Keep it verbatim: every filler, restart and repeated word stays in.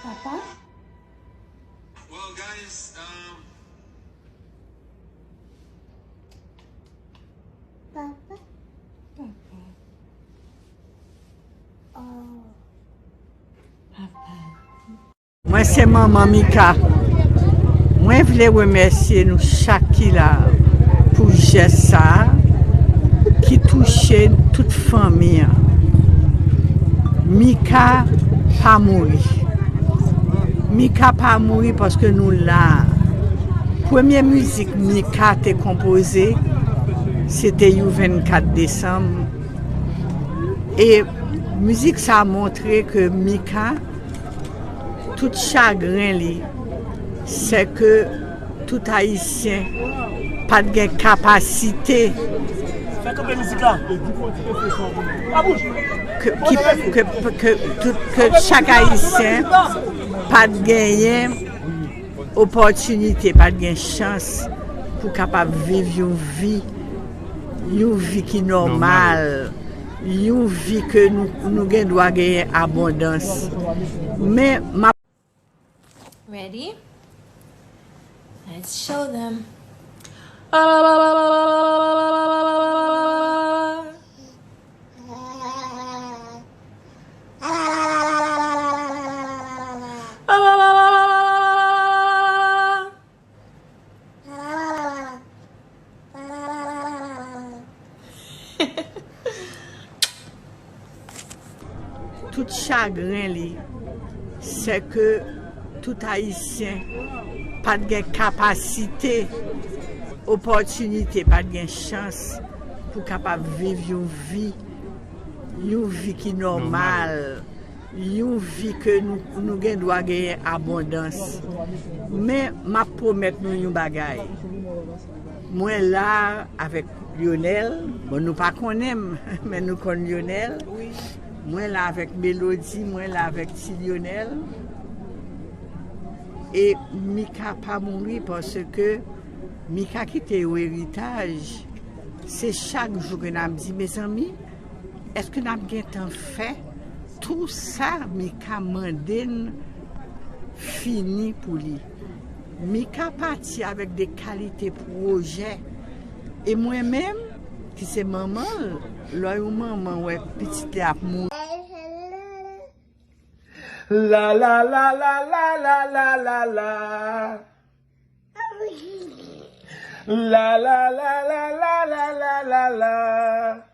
Papa? Well, guys, um, Papa. Papa. Oh. Papa. Mwen se manman Mika. Mwen vle remèsye nou chak ki la pou jès sa a ki touche tout fanmi an. Mika pa mouri. Mika pa mouri paske nou la. Premye mizik Mika te konpoze, se te You vennkat desanm. E mizik sa montre ke Mika, tout chagren li, se ke tout Ayisyen pa t gen kapasite Fè kanpe mizik la. Ke, ki, ke, ke, tout, ke chak Ayisyen pa t genyen opòtinite, pa t gen chans pou kapab viv yon vi, yon vi ki nòmal, yon vi ke nou, nou gen dwa genyen abondans. Men, m ap Ready? Let's show them. Tout chagren li, se ke tout Ayisyen pa t gen kapasite, opòtinite, pa t gen chans pou kapab viv yon vi, yon vi ki nòmal, yon vi ke nou, nou gen dwa genyen abondans. Men, m ap pwomèt nou yon bagay. Mwen la avèk Lionel. Bon, nou pa konnen m, men nou konn Lionel. Wi. Mwen la avèk Melody, mwen la avèk Ti Lionel. E Mika pa mouri paske Mika kite yon eritaj. Se chak jou ke n ap di, mezanmi, èske n ap gentan fè tou sa Mika mande n fini pou li? Mika pati avèk de kalite pwojè. E mwen menm, ki se manman l, lè yon manman wè pitit li ap mouri. La la la la la la la la la. La la la la la la la la la.